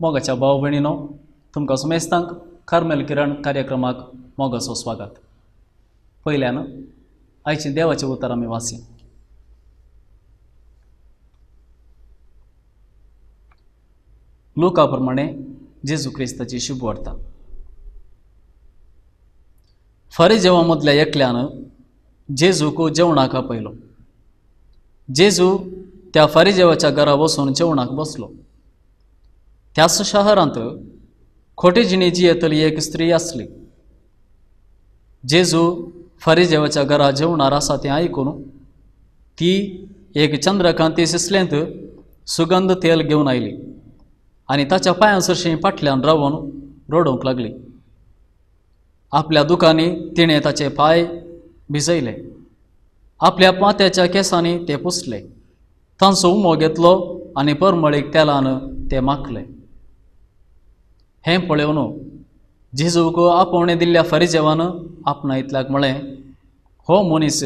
मोगाच्या भाव भयणीनो, तुमकां समेस्तांक कार्मेल किरण कार्यक्रमाक मोगाचो स्वागत। पयल्यान आयचें देवाचें उतर आमी वाचया। लुका प्रमाणे जेजू क्रिस्ताची शुभवार्ता। फारिजेवां मदल्या एकल्यान जेजूक जेवणाक आपयलो। जेजू त्या फारिजेवाच्या घरा वचून जेवणाक बसलो। त्याच शहरांत खोटे जिणे जियेतली एक स्त्री आसली। जेजू फारिजेवाच्या घरा जेवणार आसा तें आयकून ती एक चंद्रकांती सिसलेंत सुगंध तेल घेवन आयली आनी ताच्या पांयां सरशीं फाटल्यान रावन रडोवंक लागली। आपल्या दुकांनी तिणें ताचे पांय भिजयले, आपल्या पात्याच्या केंसांनी ते पुसले, तांचो उमो घेतलो आनी परमळीक तेलान ते माखले। हें पळोवन जेजूक आपोवणें दिल्ल्या फारिजेवान आपणा इतल्याक म्हळें, हो मनीस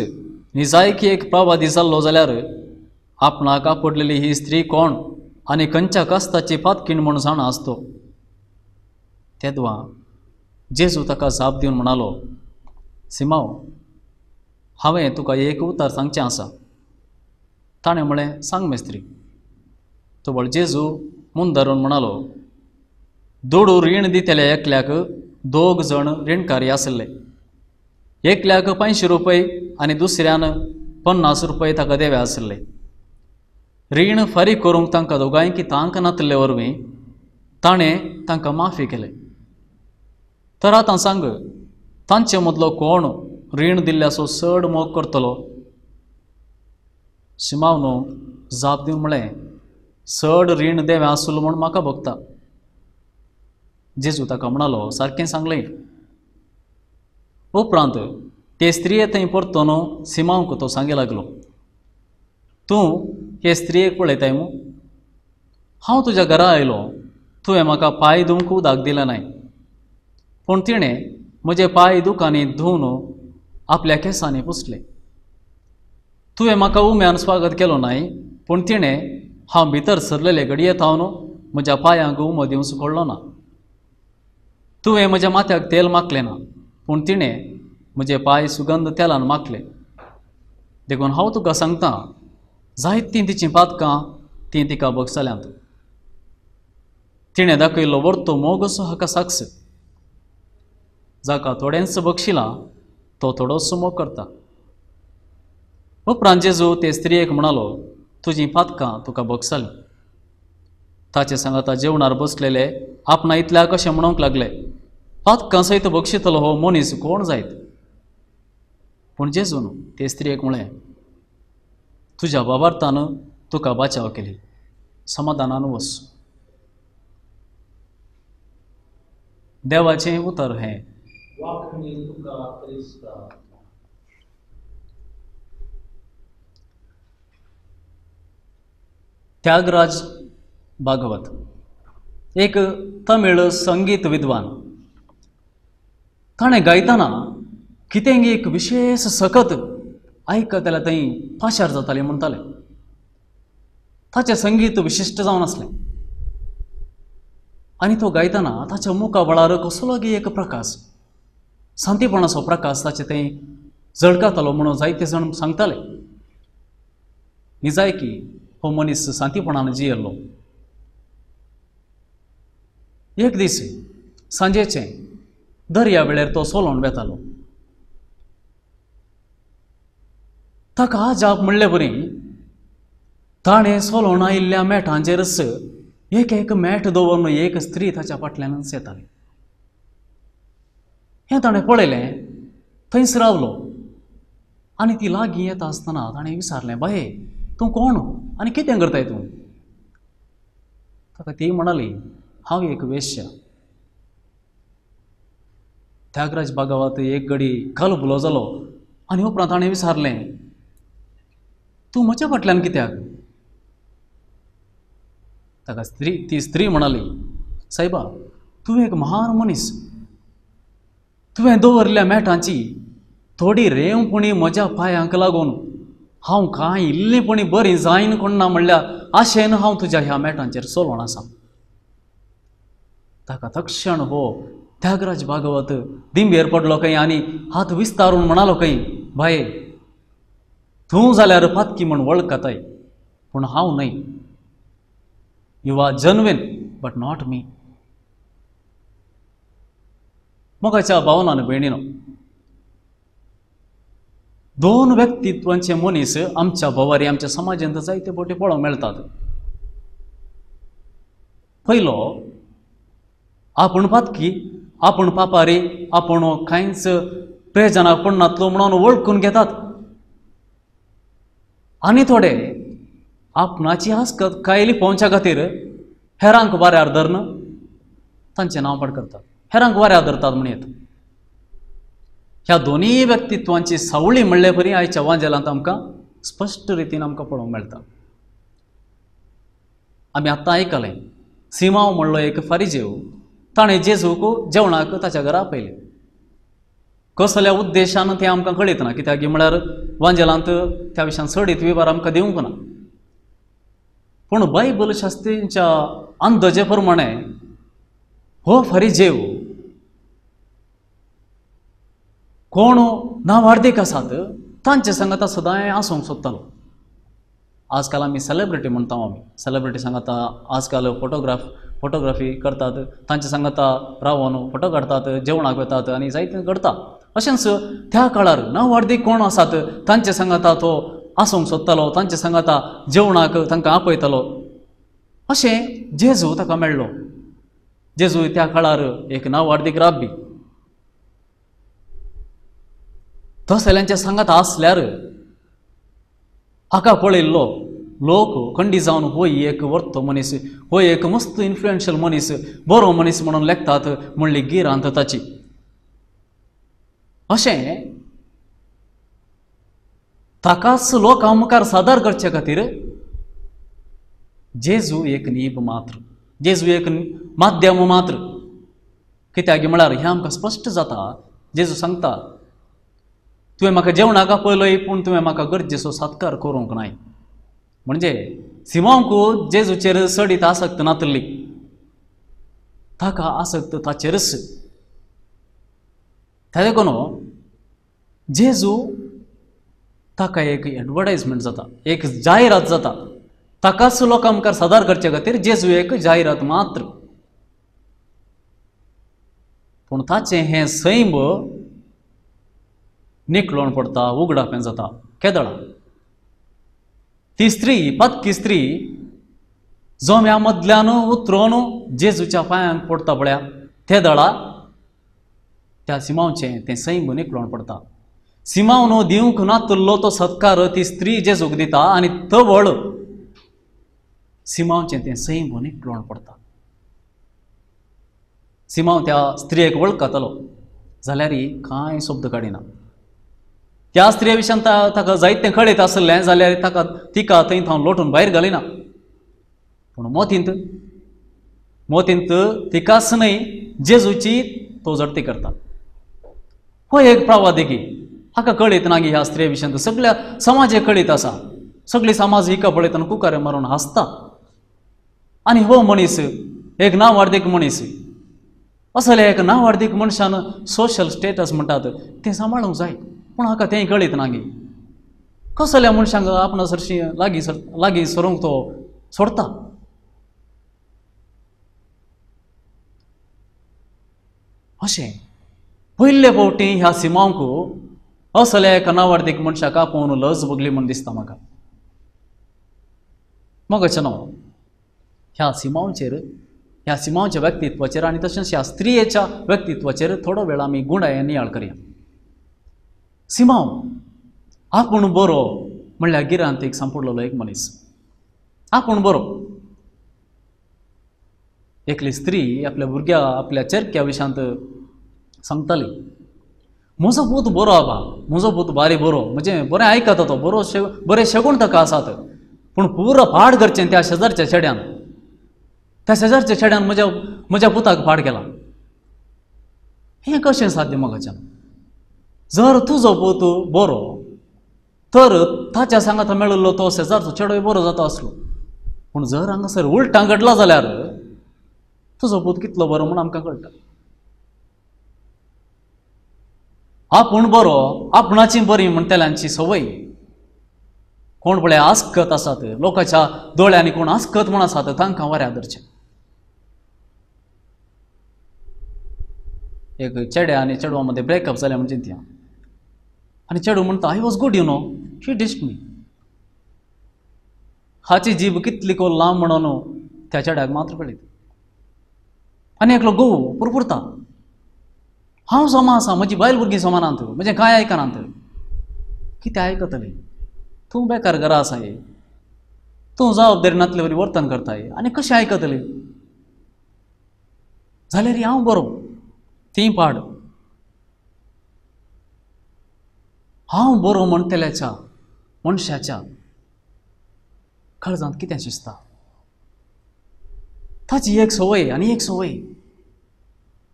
निजायकी एक प्रवादी जाल्लो जाल्यार आपणाक आपडलेली ही स्त्री कोण आनी खंयच्या कास्ताची पातकीण म्हूण जाणा आसतो। तेदवा जेजू ताका जाप दिवन म्हणालो, सिमांव, हांवें तुका एक उतर सांगचें आसा। ताणें म्हळें, सांग मेस्त्री। तवळ जेजू मुंदरून म्हणालो, दुडू रीण दितल्या एकल्याक दोग जण रिणकारी आसले। एकल्याक 500 रुपये आनी दुसऱ्यान 50 रुपये ताका देवे आसले। रीण फारीक करूंक तांकां दोगांयकी तांक नातले वरवीं ताणें तांकां माफी केलें। तर आतां सांग, तांचे मदलो कोण रीण दिल्ल्याचो चड मोग करतलो? शिमावनो जाप दिवन म्हळें, चड रीण देवे आसलो म्हूण म्हाका भोगता। जेजू ताका म्हणालो, सारकें सांगलें। उपरांत ते स्त्रिये थंय परतून सिमांवक तो सांगे लागलो, तूं हे स्त्रियेक पळयताय मू? हांव तुज्या घरा आयलो, तुवें म्हाका पांय धुवंक उदक दिलें नाय, पूण तिणें म्हजे पांय दुकांनी धुवन आपल्या केंसांनी पुसले। तुवें म्हाका उम्यान स्वागत केलो नाय, पूण तिणें हांव भितर सरलेले घडये थावन म्हज्या पांयांक उमो दिवंक कळ्ळो ना। तुवें म्हज्या माथ्याक तेल माखलें ना, पूण तिणें म्हजे पांय सुगंध तेलान माखले। देखून हांव तुका सांगता, जायतीं तिचीं पातकां तीं तिका भोगसल्यांत। तिणें दाखयल्लो वर्तो मोग असो हाका साक्ष। जाका थोडेंच बक्षिलां तो थोडोसो मोग करता। उपरांत जेजू ते स्त्रियेक म्हणालो, तुजीं पातकां तुका भोगसलीं। ताचे सांगाता जेवणार बसलेले आपणा इतल्या कशें म्हणूंक लागले, पातकां सयत बक्षितलो हो मनीस कोण जायत? पूण जेजून ते स्त्रियेक म्हळें, तुज्या बाबार्थान तुका बाचाव केली, समाधानान वच। देवाचें उतर हें। त्यागराज भागवत एक तमिळ संगीत विद्वान। ताणें गायतना कितें एक विशेष सकत आयकतल्या थंय पाशार जाताले म्हणटाले। ताचें संगीत विशिश्ट जावन आसलें आनी तो गायतना ताच्या मुखा बळार कसलो एक प्रकाश, शांतीपणाचो प्रकाश ताचे थंय झळकतालो म्हणून जायते जाण सांगताले। निजायकी हो मनीस शांतीपणान जियेल्लो। एक दीस सांजेचें दर्या वेळेर तो सोलोन वेतालो। ताका अजाप म्हणले बरी ताणें सोलोन आयिल्ल्या मेटांचेरच एक एक मेट दवरून एक स्त्री ताच्या फाटल्यानच येताली। हें ताणें पळयलें, थंयच रावलो आनी ती लागीं येता आसतना ताणें विचारलें, बाये तूं कोण आनी कितें करताय तूं? ताका ती म्हणाली, हांव एक वेश्या। त्यागराज भागवत एक घडी कलबुलो जालो आनी उपरांत ताणें विचारलें, तूं म्हज्या फाटल्यान कित्याक? ताका ती स्त्री म्हणाली, सायबा, तूं एक महान मनीस, तुवें दवरल्या मेटांची थोडी रेंव पुणी म्हज्या पांयांक लागून हांव कांय इल्ली पुणी बरी जायन कोण ना म्हणल्यार आशेन हांव तुज्या ह्या मेटांचेर चलोन आसा। ताका तक्षण हो त्यागराज भागवत दिंबेर पडलो खंय आनी हात विस्तारून म्हणालो खंय, बाये तूं जाल्यार पातकी म्हण वळखताय, पूण हांव न्हय. You are genuine but not me. मोगाच्या भावनान भयणीनो, दोन व्यक्तित्वांचे मनीस आमच्या भोवारी आमच्या समाजांत जायते बोटे पळोवंक मेळटात. पयलो आपूण पातकी, आपूण पापारी, आपूण कांयच प्रयोजनाक पडनातलो म्हणून वळखून घेतात, आनी थोडे आपणाची आस्कत कायली पोवच्या खातीर हेरांक वाऱ्यार धरून तांचें नांव पाड करतात, हेरांक वाऱ्यार धरतात म्हणयेत. ह्या दोनूय व्यक्तित्वांची सावळी म्हणले परी आयच्या वांजेलांत आमकां स्पश्ट रितीन आमकां पळोवंक मेळटा. आमी आत्तां आयकलें, सिमांव म्हणलो एक फारिजेव, ताणें जेजूक जेवणाक ताच्या घरा आपयलें. कसल्या उद्देशान तें आमकां कळयत ना, कित्याक म्हळ्यार वांजेलांत त्या विशयान चडीत विवर आमकां दिवंक ना. पूण बायबल शास्त्रींच्या अंदाजे प्रमाणे हो फारिजेव कोण नावार्दीक आसात तांचे सांगाता सदांय आसूंक सोदतालो. आजकाल आमी सेलेब्रिटी म्हणटा, आमी सेलेब्रिटी सांगाता आजकाल फोटोग्राफी करतात, तांचे सांगाता रावन फोटो काडटात, जेवणाक वतात आनी जायतें घडटा. अशेंच त्या काळार नावार्दीक कोण आसात तांचे सांगाता तो आसूंक सोदतालो, तांचे सांगाता जेवणाक तांकां आपयतालो. अशें जेजू ताका मेळ्ळो. जेजू त्या काळार एक नावार्दीक राब्बी. तसल्यांच्या सांगात आसल्यार हाका पळयल्लो लोक खंडी जावन हो एक वर्तो मनीस, हो एक मस्त इन्फ्लुएन्शियल मनीस, बरो मनीस म्हणून लेखतात म्हणली गिरांत ताची. अशें ताकाच लोकां मुखार सादर करचे खातीर जेजू एक नीब मात्र, जेजू एक माध्यम मात्र. कित्याक म्हळ्यार हें आमकां स्पश्ट जाता. जेजू सांगता, तुवें म्हाका जेवणाक आपयलोय पूण तुवें म्हाका गरजेचो सत्कार करूंक नाय. म्हणजे सिमांवक जेजूचेर चडीत आसक्त नातली, ताका आसक्त ताचेरच. तें देखून जेजू ताका एक एडवर्टायजमेंट जाता, एक जायरात जाता. ताकाच लोकां मुखार सादर करचे खातीर जेजू एक जायरात मात्र. पूण ताचें हें सैम निकळोन पडटा, उगडापें जाता. केदळा ती स्त्री, पातकी स्त्री जोम्या मदल्यान उतरोन जेजूच्या पांयांक पडटा पळया, ते दळा त्या सिमांवचें तें सैम निकळोन पडटा. सिमांव दिवंक नातल्लो तो सत्कार ती स्त्री जेजूक दिता आनी तवळ सिमांवचें तें सैम निकळोन पडटा. सिमांव त्या स्त्रियेक वळखतलो जाल्यार कांय शब्द काडिना. त्या स्त्रिये विशयान ताका जायतें कळयत आसलें जाल्यार ताका तिका थंय थावन लोटून भायर घालिना. पूण मोतींत मोतींत तिकाच न्हय जेजूची तो जडती करता. हो एक प्रवादिकी हाका कळयत ना ह्या स्त्रिये विशयांत सगळ्या समाजे कळयत आसा. सगळी समाज हिका पळयतना कुकारे मारून हांसता. आनी हो मनीस एक नावार्दीक मनीस, असले एक नावार्दीक मनशान सोशल स्टेटस म्हणटात तें सांबाळूंक जाय, पूण हाका तें कळयत ना गी. कसल्या मनशांक आपणा सरशी लागीं लागीं सरूंक तो सोडता. अशें पयले फावटी ह्या सिमांवक असल्या एका नावार्दीक मनशाक आपोवन लज भोगली म्हूण दिसता म्हाका. मोगाचें नांव ह्या सिमांवचेर, ह्या सिमांवच्या व्यक्तित्वाचेर आनी तशेंच ह्या स्त्रियेच्या व्यक्तित्वाचेर थोडो वेळ आमी गुणाय नियाळ करया. सिमांव आपूण बरो म्हणल्यार गिरांतीक सांपडलेलो एक मनीस. आपूण बरो. एकली स्त्री आपल्या भुरग्या आपल्या चेरक्या विशयांत सांगताली, म्हजो पूत बरो आबा, म्हजो पूत बारी बरो, म्हणजे बरें आयकता तो, बरो बरे शेगूण ताका आसात, पूण पुरो पाड करचें त्या शेजारच्या चेड्यान, त्या शेजारच्या चेड्यान म्हज्या म्हज्या पुताक पाड केला. हें कशें साध्य मोगाच्यान? जर तुजो पूत बरो तर ताच्या सांगाता मेळिल्लो तो शेजारचो चेडोय बरो जाता आसलो, पूण जर हांगासर उलटां घडला जाल्यार तुजो पूत कितलो बरो म्हूण आमकां कळटा. आपूण बरो आपणाची बरी म्हणटल्यांची संवय. कोण पळय आस्कत आसात, लोकांच्या दोळ्यांनी कोण आस्कत म्हूण आसात तांकां वऱ्या धरचें. एक चेड्या आनी चेडवा मदें ब्रेकअप जालें म्हणजे त्या आनी चेडू म्हणटा I was good you know she ditched me. हाची जीब कितली को लांब म्हणून त्या चेड्याक मात्र पळयत. आनी एकलो घोव पुरपुरता, हांव समा आसा, म्हजी बायल भुरगीं समानांत, म्हजें कांय आयकनात. कितें आयकतलें? तूं बेकार घरा आसाय, तूं जबाबदारी नातले वरी वर्तन करताय आनी कशें आयकतलें? जाल्यार हांव बरो, ती पाड. हांव बरो म्हणटल्याच्या मनशाच्या काळजांत कितें शिजता? ताची एक संवय आनी एक संवय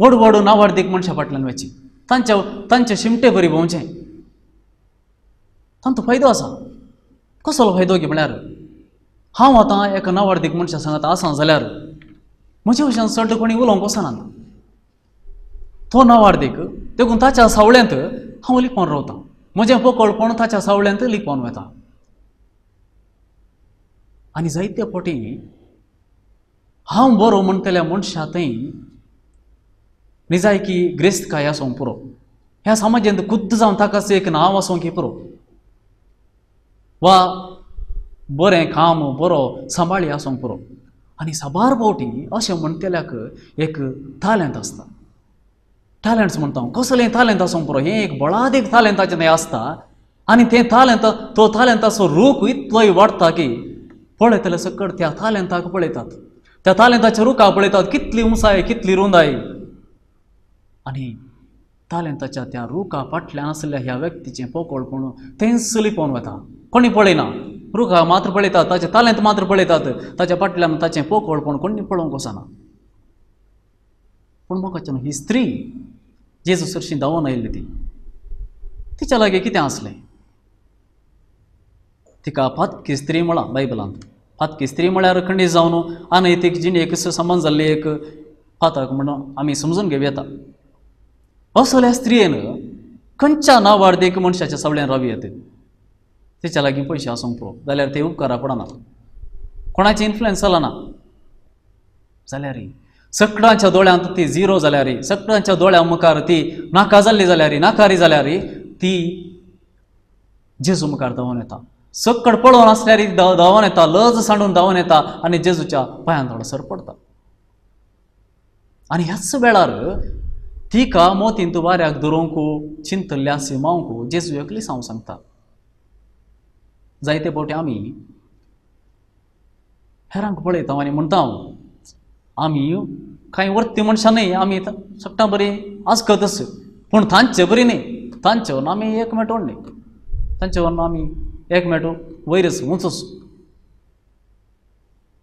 व्हड व्हड नावार्दीक मनशां फाटल्यान वचची, तांच्या तांचे शिमटे बरी भोंवचें. तांचो फायदो आसा. कसलो फायदो की म्हळ्यार हांव आतां एका नावार्दीक मनशा सांगात आसा जाल्यार म्हजे भशेन चड कोणी उलोवंक वचनात. तो नावार्दीक देखून ताच्या सावळ्यांत हांव लिपोवन रावतां, म्हजें पोकळपण ताच्या सावळ्यांत लिपोवन वता. आनी जायते फावटी हांव बरो म्हणटल्या मनशा थंय निजायकी ग्रेस्तकाय आसूंक पुरो, ह्या समाजांत खुद्द जावन ताकाच एक नांव आसूंक पुरो, वा बरें काम बरो सांबाळी आसूंक पुरो. आनी साबार फावटी अशें म्हणटल्याक एक तालेंत आसता. टॅलंट्स म्हणटा हांव, कसलें तालेंत आसूंक पुरो, हें एक बळादीक तालेंताचें तें आसता. आनी तें तालेंत तो तालेंताचो रूख इतलोय वाडटा की पळयतले सकट त्या तालेंताक पळयतात, त्या तालेंताच्या रुखाक पळयतात, कितली उंचाय कितली रुंदाय. आनी तालेंताच्या त्या रुखा फाटल्यान आसल्या ह्या व्यक्तीचें पोकळपण तेंच लिपोवन वता. कोणी पळयना, रुखा मात्र पळयतात, ताचें तालेंत मात्र पळयतात, ताच्या फाटल्यान ताचें पोकळपण कोणी पळोवंक वचना. पूण म्हाका ही स्त्री जेजू सरशी धांवून आयिल्ली ती तिच्या लागीं कितें आसलें? तिका पातकी स्त्री म्हळां बायबलांत. पातकी स्त्री म्हळ्यार खंडीत जावन अनैतीक जिणेक संबंद जाल्ली एक पातक म्हणून आमी समजून घेवं येता. असल्या स्त्रियेन खंयच्या नावार्दीक मनशाच्या सावळ्यान रावी येत? तिच्या लागीं पयशे आसूंक पुरो जाल्यार ते उपकारा पडना, कोणाची इन्फ्लुएन्स चलना. जाल्यार सगळ्यांच्या दोळ्यांत ती झिरो जाल्यार, सगळ्यांच्या दोळ्यां मुखार ती नाका जाल्ली जाल्यार, नाकारी जाल्यार ती जेजू मुखार धांवून येता. सकड पळोवन आसल्यार धांवून येता, लज सांडून धांवून येता आनी जेजूच्या पांयां थोडो पडटा. आनी ह्याच वेळार तिका मोतींत वाऱ्याक धरूंक चिंतल्ल्या सिमावंक जेजू एकलीच हांव सांगता. जायते फावटी आमी हेरांक पळयता आनी म्हणटा आमी कांय वर्ती मनशां न्हय, आमी सगटां बरी आसकतच, पूण तांचे बरी न्हय, तांचे वरून आमी एक मेटोण न्हय, तांचे वरून आमी एक मेटो वयरच उंचच.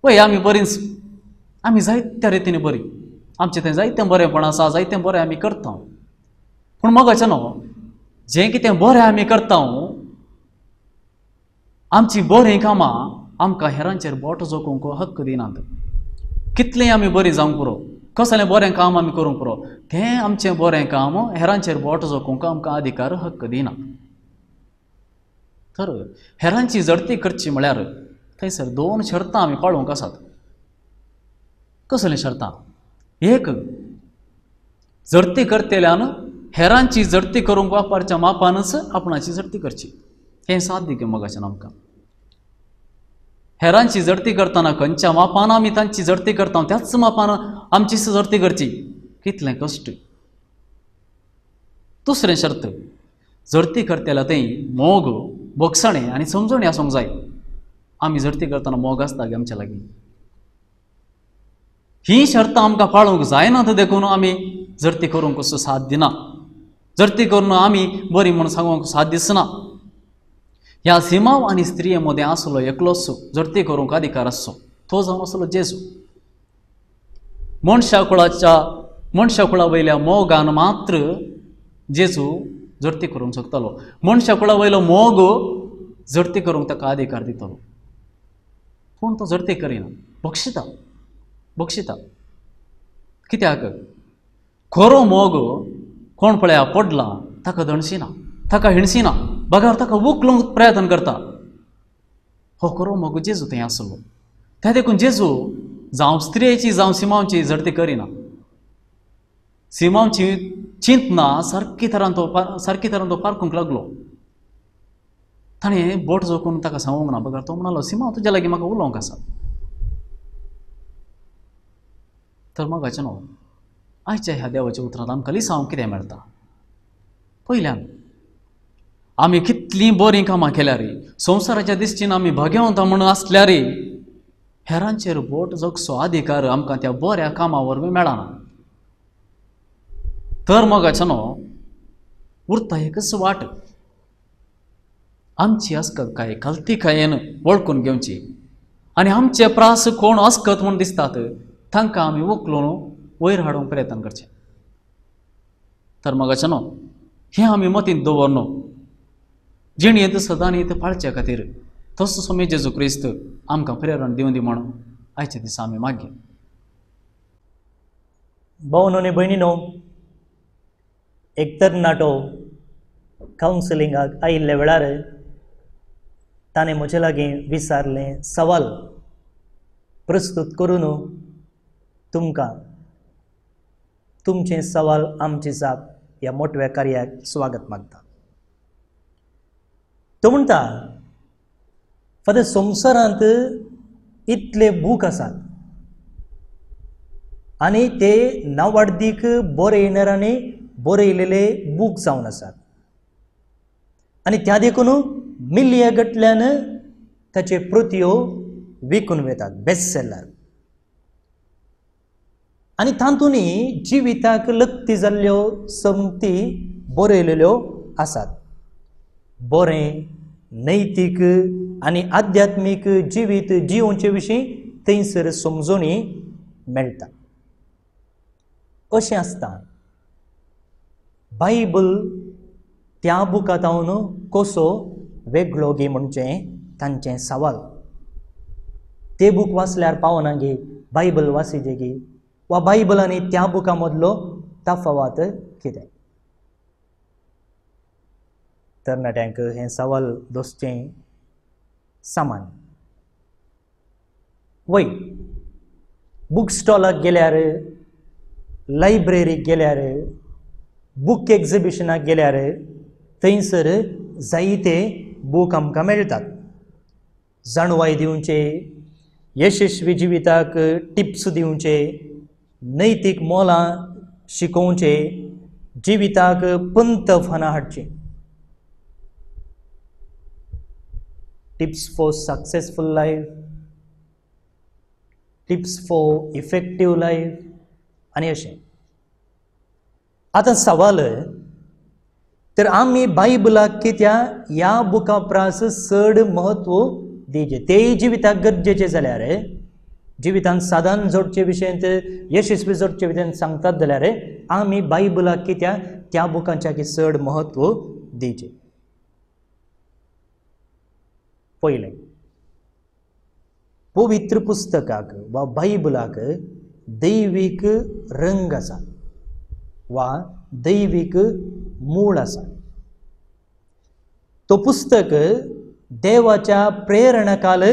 वय आमी बरींच, आमी जायत्या रितीन बरी, आमचें तें जायतें बरेंपण आसा, जायतें बरें आमी करता. पूण मोगाचें न्हू, जें कितें बरें आमी करता, आमची बरीं कामां आमकां हेरांचेर बोट जोखूंक हक्क दिनात. कितलें आमी बरीं जावंक पुरो, कसलें बरें काम आमी करूंक पुरो, तें आमचें बरें काम हेरांचेर बोट जोखूंक आमकां अधिकार हक्क दिना. तर हेरांची जडती करची म्हळ्यार थंयसर दोन शर्तां आमी पाळोवंक आसात. कसलीं शर्तां? एक, जडती करतल्यान हेरांची जडती करूंक वापरच्या मापानच आपणाची जडती करची. हें साध्य की मोगाचें आमकां. हेरांची जडती करतना खंयच्या मापान आमी तांची जडती करता त्याच मापान आमची जडती करची, कितलें कश्ट. दुसरें शर्त, जडती करतल्या थंय मोग, भोगसणें आनी समजणी आसूंक जाय. आमी जडती करतना मोग आसता गे आमच्या लागीं. ही शर्तां आमकां पाळूंक जायना देखून आमी जडती करूंक कसो साथ दिना, जडती करून आमी बरी म्हूण सांगूंक साथ दिसना. ह्या सिमाव आनी स्त्रिये मदें आसलो एकलोच जडती करूंक अधिकार आसचो, तो जावन आसलो जेजू. मनशा कुळा वयल्या मोगान मात्र जेजू जडती करूंक शकतालो. मनशा कुळा वयलो मोग जडती करूंक ताका अधिकार दितलो, पूण तो जडती करिना, बक्षिता बक्षिता. कित्याक खरो मोग कोण पळया पडला ताका दणशिना, ताका हिणशिना, बगर ताका उखलूंक प्रयत्न करता. हो खरो मोग जेजू थंय आसलो. त्या देखून जेजू जावं स्त्रियेची जावं सिमांवची झडती करिना. सिमांवची चिंतना सारकी तरान तो पारखूंक लागलो. ताणें बोट जोखून ताका सांगूंक ना, बगर तो म्हणालो, सिमांव तुज्या लागीं म्हाका उलोवंक आसा. तर मोगाचें न्हू, आयच्या ह्या देवाच्या उतरांत आमकां लिसांव कितें मेळटा? पयल्यान आमी कितलीं बरीं कामां केल्यार, संवसाराच्या दिश्टीन आमी भाग्यवंत म्हणून आसल्यार हेरांचेर बोट जगचो अधिकार आमकां त्या बऱ्या कामां वरवीं मेळना. तर मोगाचें न्हू, उरता एकच वाट, आमची अस्कत काय कल्तिकायेन वळखून घेवची आनी आमचे प्रास कोण अस्कत म्हूण दिसतात तांकां आमी उखलून वयर हाडूंक प्रयत्न करचें. तर मोगाचें न्हू, हें आमी मतींत दवरनो जिणेंत सदांनी पाळचे खातीर तसो स्वामी जेजू क्रिस्त आमकां प्रेरणा दिवं दी म्हणून आयच्या दिसा आमी मागया. भावनो आनी भयणीनो, एक तरणाटो कावन्सिलिंगाक आयिल्ल्या वेळार ताणें म्हजे लागीं विचारलें सवाल प्रस्तूत करून तुमकां तुमचें सवाल आमची जाप ह्या मोटव्या कार्याक स्वागत मागता. तो म्हणटा, फादर संवसारांत इतले बूक आसात आनी ते नावाडदीक बरयणारांनी बरयलेले बूक जावन आसात आनी त्या देखून मिलिया गटल्यान ताचे प्रतियो विकून वतात, बेस्ट सेलर, आनी तातूंत जिविताक लत्ती जाल्ल्यो संगती बरयलेल्यो आसात. बरें नैतीक आनी आध्यात्मीक जिवीत जिवचे विशीं थंयसर समजणी मेळटा. अशें आसता बायबल त्या बुकांत कसो वेगळो गी म्हणचें तांचें सवाल. ते बूक वाचल्यार पावना गी, बायबल वाचिजे गी, वा बायबल आनी त्या बुका मदलो तफावत कितें? तरणाट्यांक हें सवाल दोसचें सामान्य. वय बूक स्टॉलाक गेल्यार, लायब्ररीक गेल्यार, बूक एक्झिबिशनाक गेल्यार थंयसर जायते बूक आमकां मेळटात. जाणवाय दिवचे, यशस्वी जिविताक टिप्स दिवचे, नैतीक मोलां शिकोवचे, जिविताक पंतफानां हाडचीं. Tips for successful life, tips for effective life आनी अशें. आतां सवाल, तर आमी बायबलाक कित्याक ह्या बुका परस चड म्हत्व दिवचें? तेय जिविताक गरजेचें जाल्यार, जिवितांत साधन जोडचे विशयंत, यशस्वी जोडचे विशयंत सांगतात जाल्यार आमी बायबलाक कित्याक त्या बुकांच्या चड म्हत्व दिवचें? पयलें, पवित्र पुस्तकाक वा बायबलाक दैवीक रंग आसा वा दैवीक मूळ आसा. तो पुस्तक देवाच्या प्रेरणाकाल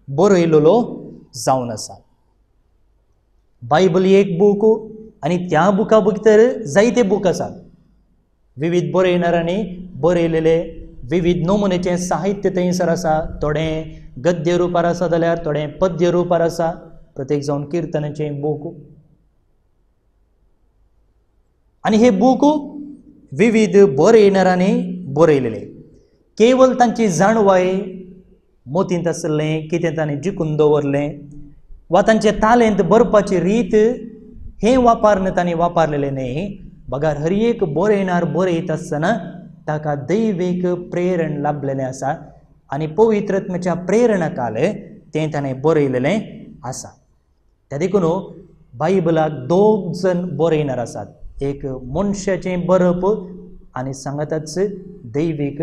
बरयलेलो जावन आसा. बायबल एक बूक आनी त्या बुका भितर जायते बूक आसात. विविध बरयणारांनी बरयलेले विविध नमुनेचें साहित्य थंयसर आसा. थोडें गद्य रुपार आसा जाल्यार थोडें पद्य रुपार आसा, प्रत्येक जावन किर्तनाचें बूक. आनी हे बूक विविध बरयणारांनी बरयलेले. केवल तांची जाणवाय मोतींत आसलें, कितें तांणी जिखून दवरलें वा तांचे तालेंत बरपाची रीत हें वापरून तांणी वापरलेलें न्हय, बगर हर एक बरयणार बरयत आसतना ताका दैवीक प्रेरण लाभलेलें आसा आनी पवित्रत्माच्या प्रेरणाकाल तें ताणें बरयलेलें आसा. त्या देखून बायबलाक दोग जण बरयणार आसात, एक मनशाचें बरप आनी सांगाताच दैवीक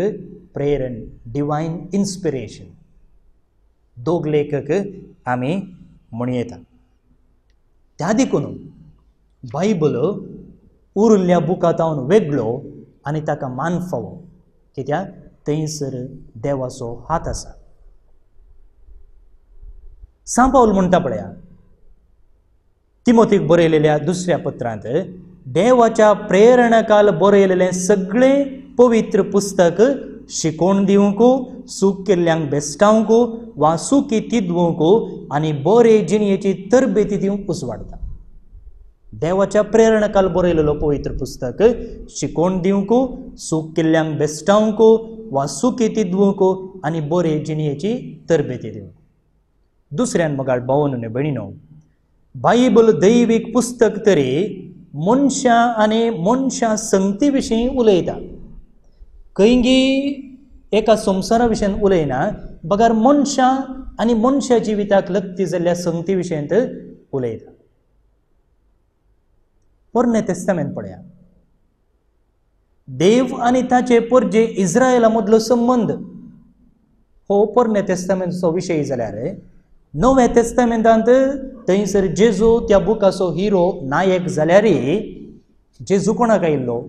प्रेरण, डिवायन इन्स्पिरेशन. दोग लेखक आमी म्हणयता. त्या देखून बायबल उरिल्ल्या बुकांत वेगळो आनी ताका मान फावो, कित्याक थंयसर देवाचो हात आसा. सांत पावल म्हणटा पळया तिमोथीक बरयलेल्या दुसऱ्या पत्रांत, देवाच्या प्रेरणाकाल बरयलेलें सगळें पवित्र पुस्तक शिकोवन दिवंक, सूख केल्ल्यांक बेस्टावंक वा सुखी तिदवंक आनी बरे जिणयेची तरबेती दिवंक उसवाडटा. देवाच्या प्रेरणाकाल बरयलेलो पवित्र पुस्तक शिकोवन दिवंक, सूख केल्ल्यांक बेस्टावंक वा सुखी तिदवंक आनी बरे जिणयेची तरबेती दिवंक. दुसऱ्यान मोगाळ भावनो आनी भयणीनो, बायबल दैवीक पुस्तक तरी मनशां आनी मनशां संगती विशीं उलयता. खंयगी एका संवसारा विशयान उलयना, बगर मनशां आनी मनशा जिविताक लग्ती जाल्ल्या संगती विशयांत उलयता. पोरणे तेस्तामेंत पळया, देव आनी ताचे पोरजे इस्रायला मदलो संबंद हो पोरणे तेस्तामेंतचो विशय जाल्यार, नव्या तेस्तामेंतांत थंयसर जेजू त्या बुकाचो हिरो नायक जाल्यार जेजू कोणाक आयिल्लो?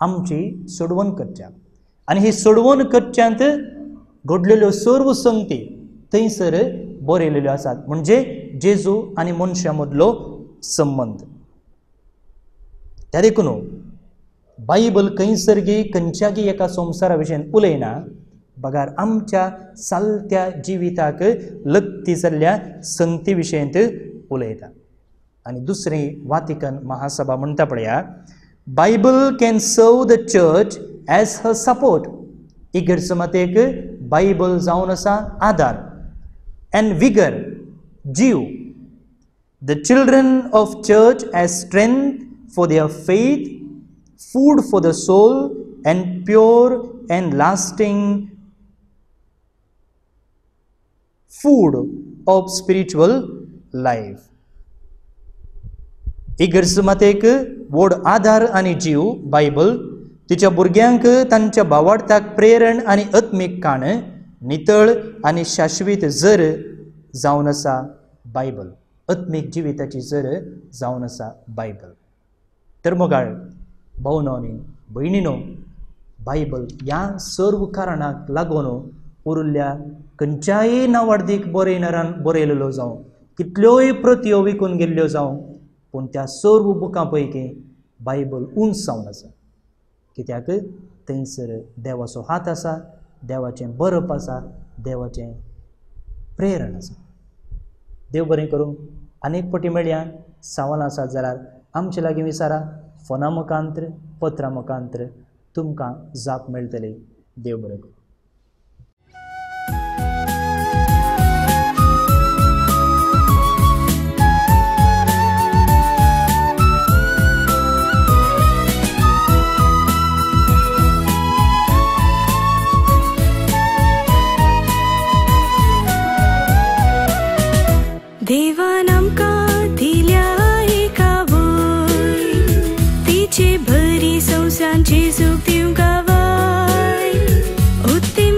आमची सोडवण करच्या. आनी ही सोडवण करच्यांत घडलेल्यो सर्व संगती थंयसर बरयलेल्यो आसात, म्हणजे जेजू आनी मनशां मदलो संबंद. त्या देखून बायबल खंयसरगी खंयच्यागी एका संवसारा विशयान उलयना, बगार आमच्या चालत्या जिविताक लग्ती जाल्ल्या संगती विशयांत उलयता. आनी दुसरी वातिकन महासभा म्हणटा पळया, Bible can serve the church as her support. इगर्ज मातेक बायबल जावन आसा आदार एंड विगर जीव. The children of church as strength for their faith, food for the soul and pure and lasting food of spiritual life. इगर्ज मातेक व्हड आदार आनी जीव बायबल, तिच्या भुरग्यांक तांच्या भावार्थाक प्रेरण आनी आत्मीक काण, नितळ आनी शाश्वीत जर जावन आसा बायबल, आत्मीक जिविताची जर जावन आसा बायबल. तर मोगाळ भावनो आनी भयणीनो, बायबल ह्या सर्व कारणाक लागून उरिल्ल्या खंयच्याय नावाडदीक बरयणारान बरयलेलो जावं, कितल्योय प्रत्यो विकून गेल्ल्यो जावं, पूण त्या सर्व बुकां पैकी बायबल उंच जावन आसा. कित्याक थंयसर देवाचो हात आसा, देवाचें बरप आसा, देवाचें प्रेरण आसा. देव बरें करूं. आनीक पटी मेळया. सवाल आसा जाल्यार आमचे लागीं विचारा, फोना मुखांत्र, पत्रां मुखांत्र तुमकां जाप मेळटली. देव बरें करूं. देवान आमकां दिल्या एका वय, तिचे भरी संवसारान जेजूक दिवंक गावाय. उत्तीम